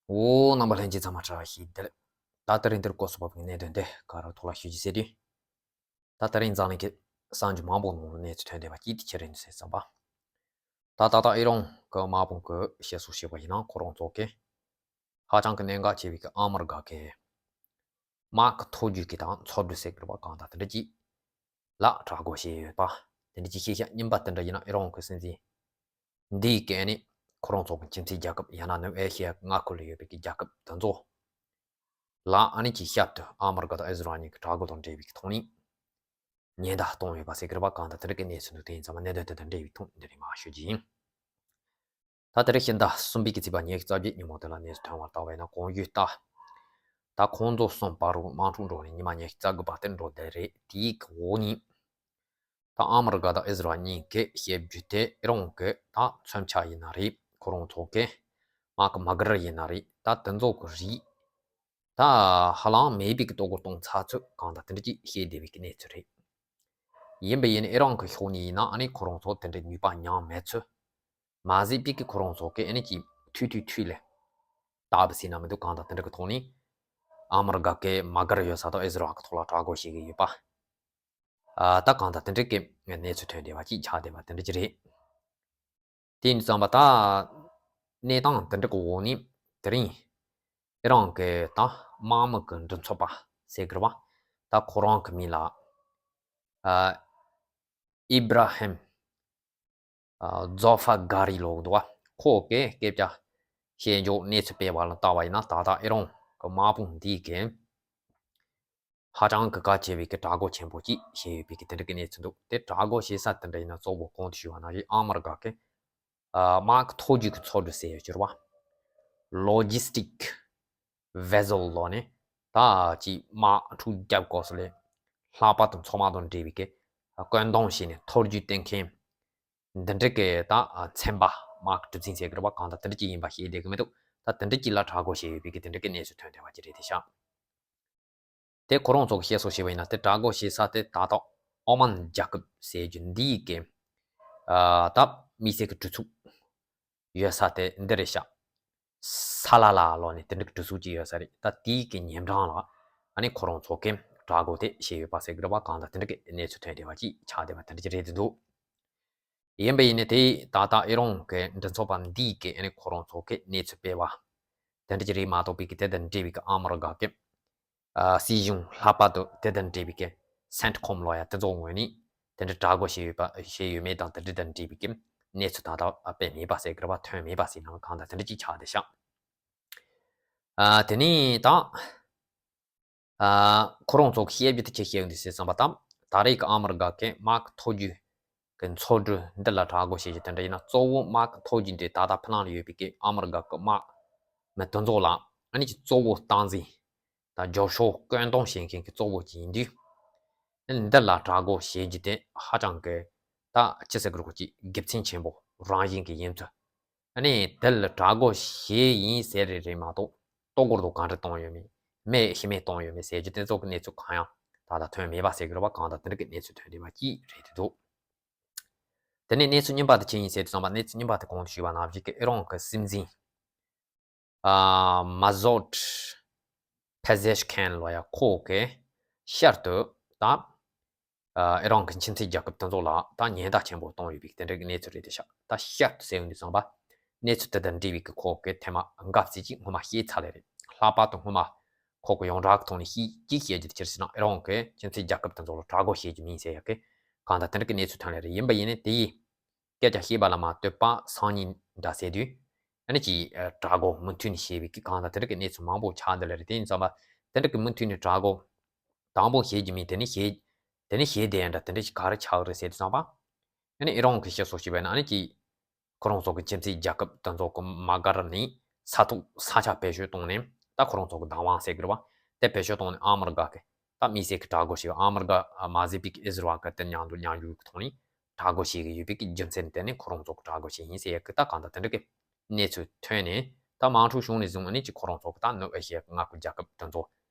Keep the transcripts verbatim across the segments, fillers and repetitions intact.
འོ། རྣམ་པ་ལྷན་རྒྱས་ཚང་མ་བཀྲ་ཤིས་བདེ་ལེགས། ད་ད་རིང་འདིར་སྐོར་སོགས་པ་གི་གནད་དོན་དེ་ག་རུ་ཐོག་ལ་ཞུ་རྒྱུ་ཟེར་དུས། ད་ད་རིང་འཛམ་གླིང་གི་གསར་འགྱུར་མང་པོ་ནང་ལ་གནས་ཚུལ་ཐོན་བསྡད་པ་གཅིག་དེ་ཅི་རེད་ཟེར་བསམ་པ། ད་ད་ལྟ་ཨི་རན་གི་དམག་དཔུང་གི་བཤད་སྲོལ་བྱས་པ་ཡིན་ན། ཁོ་རང་ཚོ་གི་ཧ་ཅང་གི་གནད་འགག་ཆེ་བའི་གི་ཨ་མི་རི་ཀ་གི་དམག་གི་མཐོ་རྒྱུགས་ཀྱི་དང་མཚོ་གྲུ་ཟེར་གི་རེད་པ། གང་དང་དེ་འདྲ་ཅིག་ལ་དྲག་རྒོལ་བྱས་ཡོད་པ། དེ་འདྲ་ཅིག་ཤེས་བྱ་རྙིང་པ་དེ་འདྲ་ཡིན་ན། ཨི་རན་གི་སྲིད་འཛིན་འདིའི་གི་ཨ་ནི་ཁོ་རང་ཚོ་གི་ཁྱིམ་མཚེས་རྒྱལ་ཁབ་ཡང་ན་ནུབ་ཨེ་ཤི་ཡའི་མངའ་ཁུལ་ལ་ཡོད་པའི་གི་རྒྱལ་ཁབ་དེ་ཚོ་ལ་ཨ་ནི་ཅིག་ཞབས་ཏུ་ཨ་མི་རི་ཀ་དང་ཨི་ཟི་རལ་གཉིས་ཀྱི་དྲག་རྒོལ་དང་འབྲེལ་བའི་གི་ཐོག་ནས་ཉེན་བརྡ་གཏོང་ཡོད་པ་ཟེར་གི་རེད་པ། གང་དང་དེ་འདྲ་གི་གནས་ཚུལ་འདུག་དེ་ཡིན་ཙང་མ་གནད་དོན་དེ་དང་འབྲེལ་བའི་ཐོག་འདི་རིང་མར་ཞུ་རྒྱུ་ཡིན། ད་དེ་རིང་ཕྱི་ཟླ་གསུམ་པའི་གི་ཚེས་པ་ཉི་ཤུ་རྩ་བརྒྱད་ཉིན་མོ་དེ་ལ་གནས་ཚུལ་ཐོན་པར་བལྟས་པ་ཡིན་ན། གོང་ཞུས་ལྟར་ད་ཁོང་ཚོ་གསུམ་བར་དུ་དམག་འཁྲུག་འགྲོ་ནས་ཉི་མ་ཉི་ཤུ་རྩ་དགུ་བར་དུ་འགྲོ་བསྡད་རེད། དེའི་གི་འོག་ནས་ད་ཨ་མི་རི་ཀ་དང་ཨི་ཟི་རལ་གཉིས་ཀྱིས་བཤད་རྒྱུ་དེ། ཨི་རན་གྱི་ད་མཚོན་ཆ་ཡིན་ན་རེད། ཁོ་རང་ཚོ་གི་དམག་གི་དམག་སྒར་ཡིན་ན་རེད། ད་དེ་ཚོ་གི་རིགས་ད་ཧ་ལམ་མེད་པའི་གི་གཏོར་རྒོལ་གཏོང་ཚར་ཚུལ་གང་དང་དེ་འདྲ་ཅིག་བཤད་བསྡད་པའི་གི་གནས་ཚུལ་རེད། ཡིན་པ་ཡིན་ན་ཨི་རན་གྱི་ཕྱོགས་ནས་ཡིན་ན་ཨ་ནི་ཁོ་རང་ཚོ་དེ་འདྲའི་ནུས་པ་མྱངས་མེད་ཚུལ། མ་ཟད་པའི་གི་ཁོ་རང་ཚོ་གི་ཨ་ནི་ཅིག་ཐུག་ཐུག་ཐུག་ལས་ད་བ་ཟེར་ན་མི་འདུག་གང་དང་དེ་འདྲ་གི་ཐོག་ནས་ཨ་མི་རི་ཀ་གི་དམག་སྒར་ཡོད་ས་དང་ཨི་ཟི་རལ་གི་ཐོག་ལ་དྲག་རྒོལ་བྱེད་ཀྱི་ཡོད་པ། ཨ། ད་གང་དང་དེ་འདྲ་གི་གནས་ཚུལ་ཐོན་བསྡད་པ་ཅིག་ཆགས་བསྡད་པ་དེ་འདྲ་ཅིག་རེད། དེ་ཡིན་ཙང་པ་ད་གནས་སྟངས་དེ་འདྲ་གི་འོག་ནས་དེ་རིང་ཨི་རན་གྱི་ད་དམག་མི་གི་མགྲིན་ཚབ་པ་ཟེར་གི་རེད་པ། ད་ཁོ་རང་གི་མིང་ལ་ཨ་ཨི་བྷ་ར་ཧིམ་ཨ་ཛོ་ཧྥ་གྷ་རི་ལབ་འདུག་པ། ཁོ་གིས་སྐད་ཆ་བཤད་རྒྱུ་གནས་ཚུལ་སྤེལ་བ་ལ་བལྟས་པ་ཡིན་ན། ད་ལྟ་ཨི་རན་གྱི་དམག་དཔུང་འདི་གིས་ཧ་ཅང་གི་གལ་ཆེ་བའི་གི་དྲག་རྒོལ་ཆེན་པོ་ཅིག་བྱས་ཡོད་པའི་གི་དེ་འདྲ་གི་གནས་ཚུལ་འདུག་དེ་དྲག་རྒོལ་བྱེད་ས་དེ་འདྲ་ཡིན་ན་གཙོ་བོ་གོང་དུ་ཞུས་པ་ནང་བཞིན་ཨ་མི་རི་ཀ་གི་ཨ་དམག་མཐོ་རྒྱུགས་ཀྱི་མཚོ་གྲུ་ཟེར་ཡོད་ཀྱི་རེད་པ། ལོ་ཇི་སི་ཊིག་ཝེ་སེལ་ལབ་ནས་ད་ཅིག་དམག་འཁྲུག་རྒྱག་དགོས་ས་ལ་ལྷགས་པ་དང་མཚོ་དམག་དང་འབྲེལ་བའི་གི་བཀོད་འདོམས་བྱས་ནས་མཐོ་རྒྱུགས་སྟོན་མཁན་འདི་འདྲ་གི་ད་ཚན་པ་དམག་གི་གྲུ་གཟིངས་ཟེར་གི་རེད་པ། གང་ལྟར་དེ་འདྲ་ཅིག་ཡིན་པ་ཤེས་བསྡད་གི་མི་འདུག་ད་དེ་འདྲ་ཅིག་ལ་དྲག་རྒོལ་བྱས་ཡོད་པའི་གི་དེ་འདྲ་གི་གནས་ཚུལ་ཐོན་བསྡད་པ་ཅིག་རེད་དེ་ཤག་དེ་ཁོ་རང་ཚོ་གི་བཤད་སྲོལ་བྱས་པ་ཡིན་ན། དེ་དྲག་རྒོལ་བྱེད་ས་དེ་ད་ལྟ་ཨོ་མན་རྒྱལ་ཁབ་ཟེར་རྒྱུ་འདི་གི་ཨ་ད་དམིགས་བསལ་གི་གྲུ་ཚུགས་ཡོད་ས་དེ་འདི་རེད་ཤག་སཱ་ལ་ལ་ལབ་ནས་དེ་འདྲ་གི་གྲུ་ཚུགས་ཅིག་ཡོད་ས་རེད། ད་དེའི་གི་ཉེ་འགྲམ་ལ་ཨ་ནི་ཁོ་རང་ཚོ་གི་དྲག་རྒོལ་དེ་བྱས་ཡོད་པ་ཟེར་གི་རེད་པ། གང་ལྟར་དེ་འདྲ་གི་གནས་ཚུལ་ཐོན་བསྡད་པ་ཅིག་ཆགས་བསྡད་པ་དེ་འདྲ་ཅིག་རེད་འདུག་ཡིན་པ་ཡིན་ནའི་དེ་ད་ལྟ་ཨི་རན་གི་མགྲིན་ཚབ་པ་འདིས་གི་ཨ་ནི་ཁོ་རང་ཚོ་གི་གནས་ཚུལ་སྤེལ་བ་དེ་འདྲ་ཅིག་རེད་མ་གཏོགས་པའི་གི་དེ་དང་འབྲེལ་བའི་གི་ཨ་མི་རི་ཀ་གི་ཨ་སྲིད་གཞུང་ལྷག་པར་དུ་དེ་དང་འབྲེལ་བའི་གི་སེན་ཊི་ཀོམ་ལབ་ཡ་དེ་ཚོ་ངོས་ནས་དེ་འདྲ་དྲག་རྒོལ་བྱས་ཡོད་པ་བྱས་ཡོད་མེད་དང་། དེ་འདྲ་དང་འབྲེལ་བའི་གི་གནས་ཚུལ་ད་ལྟ་སྤེལ་མེད་པ་ཟེར་གི་རེད་པ། ཐོན་མེད་པ་ཟེར་ན་གང་ལྟར་དེ་འདྲ་ཅིག་ཆགས་བསྡད་ཤག་ཨ་དེ་ནས་ད་ཨ་ཁོ་རང་ཚོ་གི་བཤད་རྒྱུ་དེ་ཅི་བཤད་ཡོང་དུས་ཟེར་བསམ་པ་དང་། ད་རེས་ཀྱི་ཨ་མི་རི་ཀ་གི་དམག་མཐོ་རྒྱུགས་ཀྱི་མཚོ་གྲུ་འདི་ལ་དྲག་རྒོལ་བྱེད་རྒྱུ་དེ་འདྲ་ཡིན་ན། གཙོ་བོ་དམག་མཐོ་རྒྱུགས་འདི་ད་ལྟ་ཕི་ནང་ལ་ཡོད་པའི་གི་ཨ་མི་རི་ཀ་གི་དམག་མི་དེ་ཚོ་ལ་ཨ་ནི་ཅིག་གཙོ་བོ་སྟངས་འཛིན་དང་རྒྱབ་སྐྱོར་བཀོད་འདོམས་བྱེད་མཁན་གྱི་གཙོ་བོ་ཅིག་ཡིན་དུས། ཨ་ནི་འདི་ལ་དྲག་རྒོལ་བྱེད་རྒྱུ་དེ་ཧ་ཅང་གི་ད་ཅི་ཟེར་དགོས་རེད། ཅིག་དགེ་མཚན་ཆེན་པོ་རང་བཞིན་གྱི་ཡིན་ཚུལ། ཨ་ནི་དེ་ལ་དྲག་རྒོལ་བྱེད་ཡིན་ཟེར་རེད་རེད་མ་གཏོགས། གཏོར་རྒོལ་དང་ག་འདྲ་གཏོང་ཡོད་མེད། མི་ཤི་རྨས་གཏོང་ཡོད་མེད་ཟེར་རྒྱུ་དེ་ཚོ་གི་གནས་ཚུལ་གང་ཡང་ད་ལྟ་ཐོན་མེད་པ་ཟེར་གི་རེད་པ། གང་ལྟར་དེ་འདྲ་གི་གནས་ཚུལ་ཐོན་བསྡད་པ་ཅིག་རེད་དེ་འདུག་དེ་ནས་གནས་ཚུལ་རྙིང་པ་དེ་ཅི་ཡིན་ཟེར་དུས་ཙམ་པ། གནས་ཚུལ་རྙིང་པ་དེ་གོང་དུ་ཞུས་པ་ནང་བཞིན་གི་ཨི་རན་གི་སྲིད་འཛིན་ཨ་མ་སུད་ཕེ་ཟེ་ཤ་ཁན་ལབ་ཡ་ཁོ་གི་ཤར་དུ་ད་ཨ་ཨི་རན་གྱི་ཁྱིམ་མཚེས་རྒྱལ་ཁབ་དེ་ཚོ་ལ་ད་ཉེན་བརྡ་ཆེན་པོ་བཏང་ཡོད་པའི་དེ་འདྲ་གི་གནས་ཚུལ་རེད་དེ་ཤག་ད་ཤར་དུ་ཟེར་ཡོང་དུས་ཙམ་པ། གནས་ཚུལ་དེ་དང་འབྲེལ་བའི་གི་ཁོ་གི་ཐེངས་མ་འགའ་ཞིག་ཅིག་སྔོན་མ་བཤད་ཚར་ལེ་རེད། ལྷག་པར་དུ་སྔོན་མ་ཁོ་གི་ཡོངས་གྲགས་ཀྱི་ཐོག་ནས་ཅིག་བཤད་རྒྱུ་དེ་ཅི་རེད་ཟེར་ན། ཨི་རན་གྱི་ཁྱིམ་མཚེས་རྒྱལ་ཁབ་དེ་ཚོ་ལ་དྲག་རྒོལ་བྱེད་རྒྱུ་མིན་ཟེར་ཡ་གི་གང་ལྟར་དེ་འདྲ་གི་གནས་ཚུལ་ཐོན་ལེ་རེད། ཡིན་པ་ཡིན་ནའི་དེ་ཡི་སྐད་ཆ་བཤད་པ་ལ་མ་ལྟོས་པ་སང་ཉིན་འདྲ་ཟེར་དུས། ཨ་ནི་ཅིག་ཨ་དྲག་རྒོལ་མུ་མཐུད་ནས་བྱས་པའི་གི་གང་ལྟར་དེ་འདྲ་གི་གནས་ཚུལ་མང་པོ་ཆགས་འདུག་ལེ་རེད། དེ་ཡིན་ཙམ་པ་དེ་འདྲ་གི་མུ་མཐུད་ནས་དྲག་རྒོལ་དང་པོ་བྱེད་རྒྱུ་མིན། དེ་ནས་བྱེད་དེ་ནས་བྱེད་བསྡད་ཡ་འདྲ་དེ་འདྲ་ཞིག་ག་རེ་ཆགས་རེད་ཟེར་དུས་ཙམ་པ། ཨ་ནི་ཨི་རན་གྱི་སྤྱི་ཚོགས་ཞིག་བས་ན་ཨ་ནི་ཅིག་ཁོ་རང་ཚོ་གི་ཁྱིམ་མཚེས་རྒྱལ་ཁབ་དེ་ཚོ་གི་དམག་སྒར་ནས་ས་ཐོག་ས་ཆ་བེད་སྤྱོད་བཏང་ནས། ད་ཁོ་རང་ཚོ་གི་བདག་དབང་ཟེར་གི་རེད་པ། དེ་བེད་སྤྱོད་བཏང་ནས་ཨ་མི་རི་ཀ་གི་ད་དམིགས་བསལ་གི་དྲག་རྒོལ་བྱས་པ། ཨ་མི་རི་ཀ་མ་ཟད་པའི་གི་ཨི་ཟི་རལ་གི་དེ་མཉམ་དུ་མཉམ་ཞུགས་ཀྱི་ཐོག་ནས་དྲག་རྒོལ་བྱེད་གི་ཡོད་པའི་གི་རྒྱུ་མཚན་དེ་ནས་ཁོ་རང་ཚོ་གི་དྲག་རྒོལ་བྱས་ཡིན་ཟེར་ཡ་གི་ད་གང་ལྟར་དེ་འདྲ་གི་གནས་ཚུལ་ཐོན་ནས། ད་དམག་འཁྲུག་བྱུང་ནས་བཟུང་ཨ་ནི་ཅིག་ཁོ་རང་ཚོ་གི་ད་ནུབ་ཨེ་ཤི་ཡའི་མངའ་ཁུལ་རྒྱལ་ཁབ་དེ་ཚོ།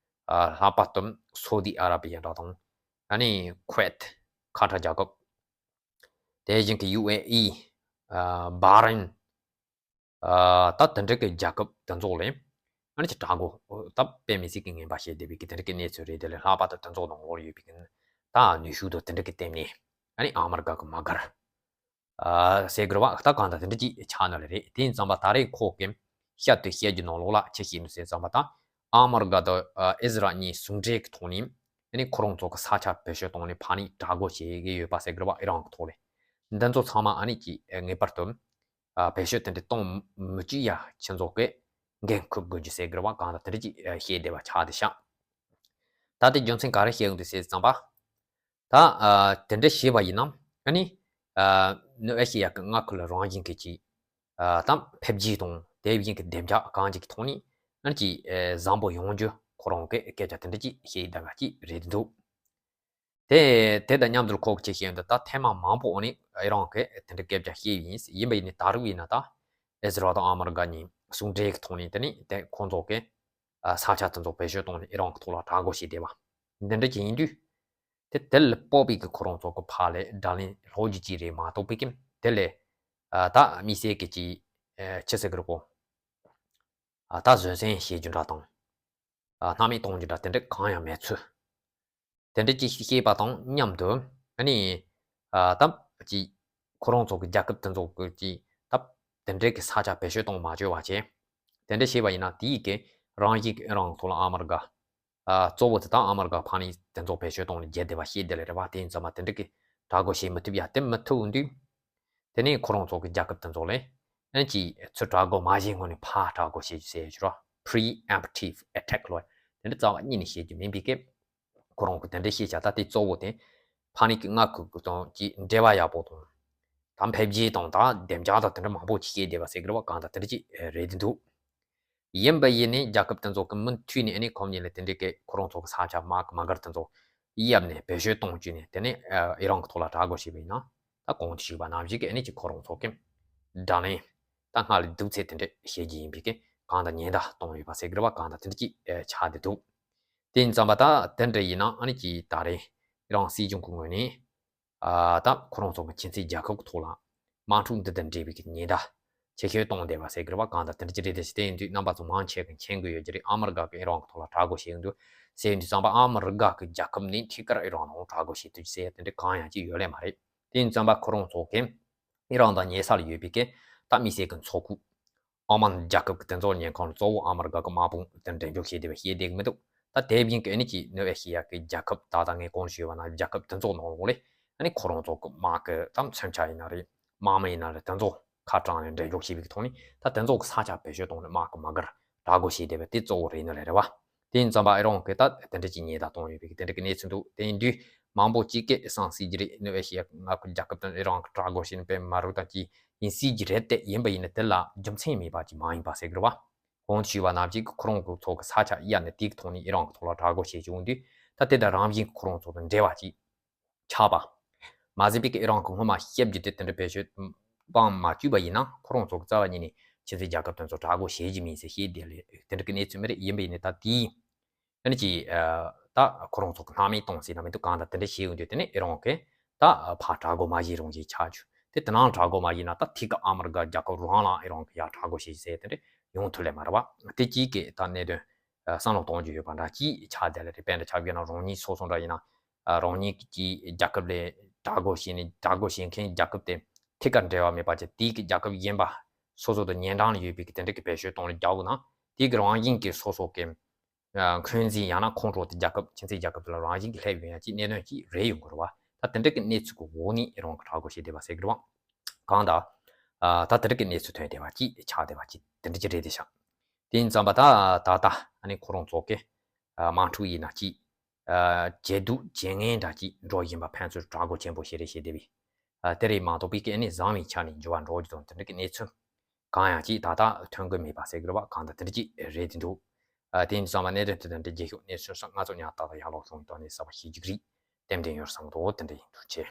ཨ་ལྷག་པར་དུ་སོ་ཏི་ཨ་ར་བི་ཡ་འདྲ་དང་། ཨ་ནི་ཁུ་ཝེད་ཁ་ཐར་རྒྱལ་ཁབ། དེ་བཞིན་གྱི་ཡུ་ཨེ་ཨི། ཨ་བྷ་རེན། ཨ་ད་དེ་འདྲ་གི་རྒྱལ་ཁབ་དེ་ཚོ་ལ་ ཨ་ནི་ཅིག་དྲག་པོ་ད་དཔེ་མི་སྲིད་ཀྱི་ངན་པ་བྱས་བསྡད་པའི་གི་དེ་འདྲ་གི་གནས་ཚུལ་རེད། དེ་ལས་ལྷག་པར་དུ་དེ་ཚོ་ནང་ལོགས་ཡོད་པའི་གི་ད་ནུས་ཤུགས་དང་དེ་འདྲ་གི་སྟེང་ནས་ཨ་ནི་ཨ་མི་རི་ཀ་གི་མ་དགར། ཨ་ཟེར་དགོས་རེད་བ། ད་གང་ལྟར་དེ་འདྲ་ཅིག་ཆགས་ནི་ལ་རེད། དེ་ཡིན་ཙང་པ་ད་རེས་ཁོ་གིས་བཤད་དུ་བཤད་རྒྱུ་ནང་ལོགས་ལ་ཅི་བཤད་ནི་ཟེར་ཙང་པ་ད་ཨ་མི་རི་ཀ་དང་ཨ་ཨི་ཟི་རལ་གཉིས་ཟུང་འབྲེལ་གྱི་ཐོག་ནས་ཨ་ནི་ཁོ་རང་ཚོ་གི་ས་ཆ་བེད་སྤྱོད་བཏང་ནས་ཕར་ནས་དྲག་རྒོལ་བྱེད་ཀྱི་ཡོད་པ་ཟེར་དགོས་རེད་བ། ཨི་རན་གྱི་ཐོག་ལ་འདི་ཚོ་ཚང་མ་ཨ་ནི་ཅིག་ངེས་པར་དུ་ཨ་བེད་སྤྱོད་དེ་འདྲ་གཏོང་མི་བཅུག་ཡ་ཁྱེད་ཚོ་གིས་འགན་འཁུར་དགོས་རྒྱུ་ཟེར་དགོས་རེད་བ། གང་ལྟར་དེ་འདྲ་ཅིག་བཤད་བསྡད་པ་ཆགས་བསྡད་ཤག་ད་དེ་རྒྱུ་མཚན་ག་རེ་བཤད་ཡོང་དུས་ཟེར་ཙང་པ། ད་ཨ་དེ་འདྲ་བྱས་པ་ཡིན་ན་ཨ་ནི་ཨ་ནུབ་ཨེ་ཤེ་ཡ་གི་མངའ་ཁུལ་ལ་རང་བཞིན་གྱི་ཅིག་ཨ་ད་འཕེལ་རྒྱས་དང་དེ་བཞིན་གྱི་བདེ་འཇགས་གང་ཅིག་གི་ཐོག་ནས་ཨ་ནི་ཅིག་ཨ་བཟང་པོ་ཡོང་རྒྱུ་ཁོ་རང་གི་སྐད་ཆ་དེ་འདྲ་ཅིག་བཤད་ཡི་ད་ག་ཅིག་རེད་འདུག་དེ་དེ་དང་མཉམ་དུ་ཁོ་གིས་ཅིག་བཤད་ཡོང་དུས་ད་ཐེངས་མ་མང་པོ་ཨ་ནི་ཨི་རན་གྱིས་དེ་འདྲ་སྐད་ཆ་བཤད་ཡིན། ཡིན་པ་ཡིན་ནའི་ད་རུང་ཡིན་ན་ད་ཨི་ཟི་རལ་དང་ཨ་མི་རི་ཀ་གཉིས་ཟུང་འབྲེལ་གྱི་ཐོག་ནས་དེ་ནི་དེ་ཁོ་ཚོ་གི་ཨ་ས་ཆ་དེ་ཚོ་བེད་སྤྱོད་བཏང་ནས་ཨི་རན་གྱི་ཐོག་ལ་དྲག་རྒོལ་བྱས་བསྡད་པ་འདི་འདྲ་ཅིག་ཡིན་དུས། དེ་དེ་ལ་དཔག་པའི་གི་ཁོ་རང་ཚོ་གི་ཕར་ལ་དགྲ་ལན་སློག་རྒྱུ་ཅིག་རེད་མ་གཏོགས་པའི་གི་དེ་ལས་ཨ་ད་དམིགས་བསལ་གི་ཅིག་ཨ་ཅི་ཟེར་གི་རེད་གོ། ཨ་ད་བཟོད་བསྲན་བྱེད་རྒྱུ་འདྲ་དང་། ཨ་སྣང་མེད་གཏོང་རྒྱུ་འདྲ་དེ་འདྲ་གང་ཡང་མེད་ཚུལ། དེ་འདྲ་ཅིག་བཤད་པ་དང་མཉམ་དུ་ཨ་ནི་ཨ་ད་ཅིག་ཁོ་རང་ཚོ་གི་རྒྱལ་ཁབ་དེ་ཚོ་གི་ཅིག་ད་དེ་འདྲའི་གི་ས་ཆ་བེད་སྤྱོད་གཏོང་མ་བཅུག་པ་བྱས། དེ་འདྲ་བྱས་པ་ཡིན་ན་དེའི་གི་རང་བཞིན་གི་ཨི་རན་ཐོག་ལ་ཨ་མི་རི་ཀ་ཨ་གཙོ་བོ་དེ་དག་ཨ་མི་རི་ཀ་ཕ་ནི་དེ་ཚོ་བེད་སྤྱོད་གཏོང་ནས་རྒྱལ་བསྡད་པ་ཤེས་བསྡད་ལེ་རེད་བ། དེ་ཡིན་ཙང་མ་དེ་འདྲ་གི་དྲག་རྒོལ་བྱེད་མི་ཐུབ་ཡ་དེ་མི་ཐུབ་འོང་དུས། དེ་ནས་ཁོ་རང་ཚོ་གི་རྒྱལ་ཁབ་དེ་ཚོ་ལ་ཨན་ཅིག་ཚུར་དྲག་རྒོལ་མ་བྱེད་སྔོན་ནས་ཕར་དྲག་རྒོལ་བྱེད་རྒྱུ་ཟེར་ཡོད་ཅི་རོ། Preemptive attack ལོ། དེ་འདྲ་རྩ་བ་ཉིད་ནས་བྱེད་རྒྱུ་མིན་པའི་སྐབས། ཁོ་རང་གི་དེ་འདྲ་བཤད་བྱ་ད་དེ་གཙོ་བོ་དེ་ཕ་ནི་གི་མངའ་ཁུལ་དང་ཅིག་འབྲེལ་བ་ཡག་པོ་དང་། ད་འཕེལ་རྒྱས་དང་ད་བདེ་འཇགས་དང་དེ་འདྲ་མང་པོ་ཅིག་བཤད་བསྡད་པ་ཟེར་གི་རེད་བ། གང་ལྟར་དེ་འདྲ་ཅིག་རེད་འདུག་ཡིན་པ་ཡིན་ནའི་རྒྱལ་ཁབ་དེ་ཚོ་གི་མུ་མཐུད་ནས་ཨ་ནི་ཁོ་གཉིས་ལ་དེ་འདྲའི་གི་ཁོ་རང་ཚོ་གི་ས་ཆ་དམག་གི་མ་དགར་དེ་ཚོ་གཡབ་ནས་བེད་སྤྱོད་གཏོང་བཅུག་ནས་དེ་ནས་ཨི་རན་གི་ཐོག་ལ་དྲག་རྒོལ་བྱས་པ་ཡིན་ན། ད་གོང་དུ་ཞུས་པ་ནང་བཞིན་གི་ཨ་ནི་ཅིག་ཁོ་རང་ཚོ་གི་དགྲ་ལན་ད་སྔར་ལས་སྡུག་ཚད་དེ་འདྲ་བྱེད་ཀྱི་ཡིན་པའི་གི་གང་ལྟར་ཉེན་བརྡ་གཏོང་ཡོད་པ་ཟེར་གི་རེད་བ། གང་ལྟར་དེ་འདྲ་ཅིག་ཆགས་བསྡད་འདུག་དེ་ཡིན་ཙང་པ་ད་དེ་འདྲ་ཡིན་ན་ཨ་ནི་ཅིག་ད་རེས་ཨི་རན་སྲིད་གཞུང་གི་ངོས་ནས། ཨ་ད་ཁོ་རང་ཚོ་གི་ཁྱིམ་མཚེས་རྒྱལ་ཁབ་ཀྱི་ཐོག་ལ་དམག་འཁྲུག་འདི་དང་འབྲེལ་བའི་གི་ཉེན་བརྡ་ཆེ་ཤོས་གཏོང་བསྡད་པ་ཟེར་གི་རེད་བ། གང་ལྟར་དེ་འདྲ་ཅིག་རེད། དེ་ཞིག་དེ་ཡིན་དུས་རྣམ་པ་ཚོ་མང་ཆེ་གི་མཁྱེན་གི་ཡོད་ཀྱི་རེད། ཨ་མི་རི་ཀ་གི་ཨི་རན་གི་ཐོག་ལ་དྲག་རྒོལ་བྱེད་ཀྱི་འདུག་ཟེར་ཡོང་དུས་ཙམ་པ་ཨ་མི་རི་ཀ་གི་རྒྱལ་ཁབ་ནས་ཐད་ཀར་ཨི་རན་ལ་དྲག་རྒོལ་བྱེད་ཐུབ་ཀྱི་ཟེར་དེ་འདྲ་གང་ཡང་ཅིག་ཡོད་ལེ་མ་རེད། དེ་ཡིན་ཙམ་པ་ཁོ་རང་ཚོ་གི་ཨི་རན་དང་ཉེ་ས་ལ་ཡོད་པའི་གི་ད་དམིགས་བསལ་གི་མཚོ་ཁུག་ཨོ་མན་རྒྱལ་ཁབ་ཀྱི་དེ་ཚོ་ཉེན་ཁ་གཙོ་བོ་ཨ་མི་རི་ཀ་གི་དམག་དཔུང་དེ་འགྲེམས་འཇོག་བྱས་བསྡད་པ་ཤེས་བསྡད་ཀྱི་མི་འདུག་ད་དེ་བཞིན་གྱི་ཨ་ནི་ཅིག་ནུབ་ཨེ་ཤི་ཡ་གི་རྒྱལ་ཁབ་ད་ལྟ་ངས་གོང་དུ་ཞུས་པ་ནང་རྒྱལ་ཁབ་དེ་ཚོ་ནང་ལོགས་ལ་ཨ་ནི་ཁོ་རང་ཚོ་གི་དམག་གི་ད་མཚོན་ཆ་ཡིན་ན་རེད། དམག་མི་ཡིན་ན་རེད། དེ་ཚོ་ཁ་གྲངས་ནས་འགྲེམས་འཇོག་བྱས་པའི་གི་ཐོག་ནས་ད་དེ་ཚོ་གི་ས་ཆ་བེད་སྤྱོད་གཏོང་ནས་དམག་གི་མ་དགར་དྲག་རྒོལ་བྱས་བསྡད་པ་དེ་གཙོ་བོ་རེད་ནི་རེད་རེད་བ། དེ་ཡིན་ཙམ་པ་ཨི་རན་གྱིས་ད་དེ་འདྲ་ཅིག་ཉེན་བརྡ་གཏོང་ཡོད་པའི་གི་དེ་འདྲ་གི་གནས་ཚུལ་འདུག་དེ་ཡིན་དུས་མང་པོ་ཅིག་གིས་བསམ་སྲིད་ཀྱི་རེད། ནུབ་ཨེ་ཤི་ཡ་མངའ་ཁུལ་རྒྱལ་ཁབ་དང་ཨི་རན་གྱི་དྲག་རྒོལ་བྱས་ནས་དཔེ་མ་རུ་དང་ཅིག་ཡིན་སྲིད་ཀྱི་རེད་དེ། ཡིན་པ་ཡིན་ན་དེ་ལ་རྒྱུ་མཚན་མེད་པ་ཅིག་མ་ཡིན་པ་ཟེར་གི་རེད་བ། གོང་དུ་ཞུས་པ་ནང་བཞིན་གྱི་ཁོ་རང་ཚོ་གི་ས་ཆ་གཡར་ནས་དེའི་ཐོག་ནས་ཨི་རན་གྱི་ཐོག་ལ་དྲག་རྒོལ་བྱེད་བྱུང་དུས་ད་དེ་དང་རང་བཞིན་གྱི་ཁོ་རང་ཚོ་དང་འབྲེལ་བ་ཅིག་ཆགས་པ། མ་ཟད་པའི་གི་ཨི་རན་གྱིས་སྔོན་མ་བཤད་རྒྱུ་དེ་དེ་འདྲ་བེད་སྤྱོད་སྤང་མ་བཅུག་པ་ཡིན་ན་ཁོ་རང་ཚོ་གི་རྩ་བ་ཉིད་ནས་ཕྱི་སྲིད་རྒྱལ་ཁབ་དེ་ཚོ་དྲག་རྒོལ་བྱེད་ཀྱི་མིན་ཟེར་བཤད་བསྡད་ལེ་དེ་འདྲ་གི་གནས་ཚུལ་མི་རེད། ཡིན་པ་ཡིན་ནའི་ད་དེའི་ཨ་ནི་ཅིག་ཨ་ད་ཁོ་རང་ཚོ་གི་སྣང་མེད་གཏོང་སྲིད་ན་མི་འདུག་གང་ལྟར་དེ་འདྲ་བྱེད་ཡོང་དུས་དེ་ནི་ཨི་རན་གྱིས་ད་ཕར་དྲག་རྒོལ་མ་བྱེད་རང་བྱེད་ཆགས་བཅུག་དེ་དེ་ནང་དྲག་རྒོལ་མ་བྱེད་ན་ད་ཐད་ཀར་ཨ་མི་རི་ཀ་རྒྱལ་ཁབ་རང་ལ་ཨི་རན་གྱིས་ཡར་དྲག་རྒོལ་བྱེད་ཟེར་དེ་འདྲ་ཡོང་ཐུབ་ལེ་མ་རེད་བ། དེ་གཅིག་གི་ད་གནད་དོན་བསམ་བློ་གཏོང་རྒྱུ་ཡོད་པ་འདྲ་གཅིག་ཆགས་བསྡད་ལེ་རེད། དཔེར་ན་ཆ་བཞག་ན་རང་ཉིད་སོ་སོ་འདྲ་ཡིན་ན་ཨ་རང་ཉིད་ཀྱི་རྒྱལ་ཁབ་ལ་དྲག་རྒོལ་བྱས་ནས་དྲག་རྒོལ་བྱེད་མཁན་རྒྱལ་ཁབ་དེ་ཐད་ཀར་འབྲེལ་བ་མེད་པ་བྱས་དེའི་གི་རྒྱལ་ཁབ་གཞན་པ་སོ་སོ་དང་ཉེ་འབྲེལ་ཡོད་པའི་གི་དེ་འདྲ་གི་བེད་སྤྱོད་གཏོང་ལ་རྒྱག་དགོས་ན་དེའི་གི་རང་བཞིན་གྱི་སོ་སོ་གི་ཨ་འཁོན་འཛིན་ཡང་ན་ཁོང་ཁྲོ་དེ་རྒྱལ་ཁབ་ཁྱིམ་མཚེས་རྒྱལ་ཁབ་དེ་ལ་རང་བཞིན་གྱི་སླེབས་ཡོང་ཡ་ཅིག་གནད་དོན་ཅིག་རེད་ཡོང་གི་རེད་བ། ད་དེ་འདྲ་གི་གནས་ཚུལ་གི་འོག་ནས་ཨི་རན་གྱིས་དྲག་རྒོལ་བྱས་བསྡད་པ་ཟེར་གི་རེད་བ། གང་ལྟར་ཨ་ད་དེ་འདྲ་གི་གནས་ཚུལ་ཐོན་བསྡད་པ་ཅིག་ཆགས་བསྡད་པ་ཅིག་དེ་འདྲ་ཅིག་རེད་བསྡད་ཤག་དེ་ཡིན་ཙམ་པ་ད་ད་ལྟ་ཨ་ནི་ཁོ་རང་ཚོ་གི་ཨ་དམག་འཁྲུག་ཡིན་ན་ཅིག་ཨ་ཇེ་སྡུག་ཇེ་ངན་འདྲ་ཅིག་འགྲོ་བཞིན་པ་ཕན་ཚུན་དྲག་རྒོལ་ཆེན་པོ་ཞིག་རེད་བྱས་བསྡད་པས། ཨ་དེ་རེད་མ་གཏོགས་པའི་གི་ཨ་ནི་བཟང་བའི་ཆ་ནས་འགྱུར་བ་འགྲོ་རྒྱུ་དང་དེ་འདྲ་གི་གནས་ཚུལ་གང་ཡང་ཅིག་ད་ལྟ་ཐོན་གི་མེད་པ་ཟེར་གི་རེད་བ། གང་ལྟར་དེ་འདྲ་ཅིག་རེད་བསྡད་འདུག་ཨ་དེ་ཡིན་ཙམ་པ་གནད་དོན་དེ་དང་འབྲེལ་རྒྱལ་ཤོག་གནས་ཚུལ་སོགས་ང་ཚོ་ཉག་ཏག་ཏག་ཡར་ལོག་བྱུང་ཡོད་ནས་གསར་པ་ཞིག་ཅིག་རིགས་ཏན་ཏན་ཡོད་བསམ་གི་འདུག་དེ་འདྲ་ཡིན་འདུག་ཅེས།